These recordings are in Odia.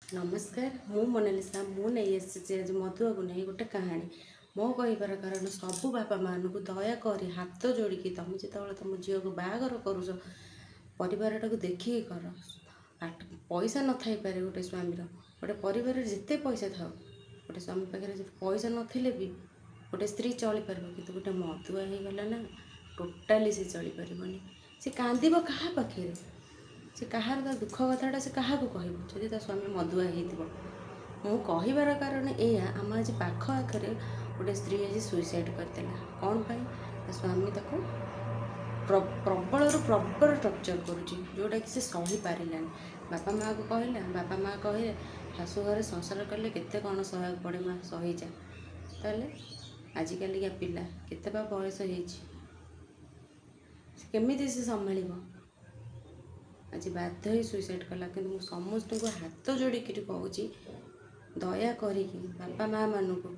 ନମସ୍କାର, ମୁଁ ମୋନାଲିସା। ମୁଁ ନେଇ ଆସିଛି ଆଜି ମଦୁଆକୁ ନେଇ ଗୋଟେ କାହାଣୀ। ମୋ କହିବାର କାରଣ, ସବୁ ବାପା ମାଆମାନଙ୍କୁ ଦୟାକରି ହାତ ଯୋଡ଼ିକି, ତମେ ଯେତେବେଳେ ତମ ଝିଅକୁ ବାହାଘର କରୁଛ, ପରିବାରଟାକୁ ଦେଖିକି କର। ପାଠ ପଇସା ନଥାଇପାରେ ଗୋଟେ ସ୍ୱାମୀର। ଗୋଟେ ପରିବାରରେ ଯେତେ ପଇସା ଥାଉ, ଗୋଟେ ସ୍ୱାମୀ ପାଖରେ ଯଦି ପଇସା ନଥିଲେ ବି ଗୋଟେ ସ୍ତ୍ରୀ ଚଳିପାରିବ। କିନ୍ତୁ ଗୋଟେ ମଦୁଆ ହେଇଗଲା ନା, ଟୋଟାଲି ସେ ଚଳିପାରିବନି। ସେ କାନ୍ଦିବ କାହା ପାଖରେ? ସେ କାହାର ତା ଦୁଃଖ କଥାଟା ସେ କାହାକୁ କହିବ, ଯଦି ତା ସ୍ୱାମୀ ମଦୁଆ ହେଇଥିବ? ମୁଁ କହିବାର କାରଣ ଏଇଆ, ଆମ ଆଜି ପାଖ ଆଖରେ ଗୋଟେ ସ୍ତ୍ରୀ ଆଜି ସୁଇସାଇଡ଼୍ କରିଦେଲା। କ'ଣ ପାଇଁ? ତା ସ୍ୱାମୀ ତାକୁ ପ୍ରବଳରୁ ପ୍ରବଳ ଟର୍ଚର୍ କରୁଛି, ଯେଉଁଟାକି ସେ ସହିପାରିଲାନି। ବାପା ମାଆକୁ କହିଲା। ବାପା ମାଆ କହିଲେ, "ଶାଶୁ ଘରେ ସଂସାର କଲେ କେତେ କ'ଣ ସହିବାକୁ ପଡ଼େ ମା, ସହିଯା।" ତାହେଲେ ଆଜିକାଲିକା ପିଲା, କେତେ ବା ବୟସ ହେଇଛି, ସେ କେମିତି ସେ ସମ୍ଭାଳିବ? ଆଜି ବାଧ୍ୟ ହେଇ ସୁଇସାଇଡ଼୍ କଲା। କିନ୍ତୁ ମୁଁ ସମସ୍ତଙ୍କୁ ହାତ ଯୋଡ଼ିକିରି କହୁଛି, ଦୟା କରିକି ବାପା ମାଆମାନଙ୍କୁ,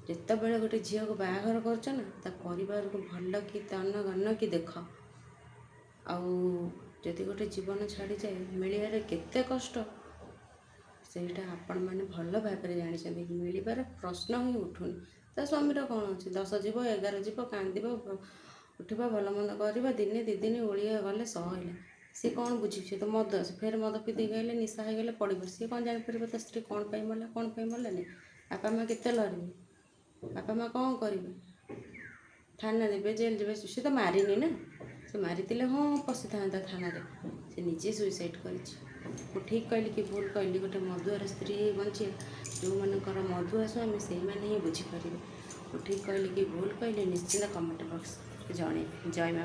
ଯେତେବେଳେ ଗୋଟେ ଝିଅକୁ ବାହାଘର କରୁଛ ନା, ତା ପରିବାରକୁ ଭଲ କି ତନ ଗନ କି ଦେଖ। ଆଉ ଯଦି ଗୋଟେ ଜୀବନ ଛାଡ଼ିଯାଏ, ମିଳିବାରେ କେତେ କଷ୍ଟ, ସେଇଟା ଆପଣମାନେ ଭଲ ଭାବରେ ଜାଣିଛନ୍ତି। ମିଳିବାର ପ୍ରଶ୍ନ ହିଁ ଉଠୁନି। ତା ସ୍ୱାମୀର କ'ଣ ଅଛି? 10 ଯିବ, 11 ଯିବ, କାନ୍ଦିବ, ଉଠିବ, ଭଲ ମନ୍ଦ କରିବ, ଦିନେ 2 ଦିନ ଓଳିଆ ଗଲେ ସଇଲା। ସିଏ କ'ଣ ବୁଝିବ? ସେ ତ ମଦ, ସେ ଫେର ମଦ ପିଇ ଦେଇକି ଆଇଲେ, ନିଶା ହେଇଗଲେ ପଡ଼ିବ। ସିଏ କ'ଣ ଜାଣିପାରିବ ତା ସ୍ତ୍ରୀ କ'ଣ ପାଇଁ ମଲା, କ'ଣ ପାଇଁ ମଲାନି? ବାପା ମା କେତେ ଲଢ଼ିବେ? ବାପା ମା କ'ଣ କରିବେ? ଥାନା ଦେବେ, ଜେଲ୍ ଯିବେ। ସେ ତ ମାରିନି ନା। ସେ ମାରିଥିଲେ ହଁ ପଶିଥାନ୍ତା ଥାନାରେ। ସେ ନିଜେ ସୁଇସାଇଡ଼୍ କରିଛି। ମୁଁ ଠିକ୍ କହିଲି କି ଭୁଲ କହିଲି? ଗୋଟେ ମଦୁଆର ସ୍ତ୍ରୀ ହେଇ ବଞ୍ଚିବା, ଯେଉଁମାନଙ୍କର ମଦୁଆ ସ୍ୱାମୀ, ସେଇମାନେ ହିଁ ବୁଝିପାରିବେ। ମୁଁ ଠିକ୍ କହିଲି କି ଭୁଲ କହିଲି, ନିଶ୍ଚିନ୍ତ କମେଣ୍ଟ ବକ୍ସରେ ଜଣେଇବେ। ଜୟ ମା।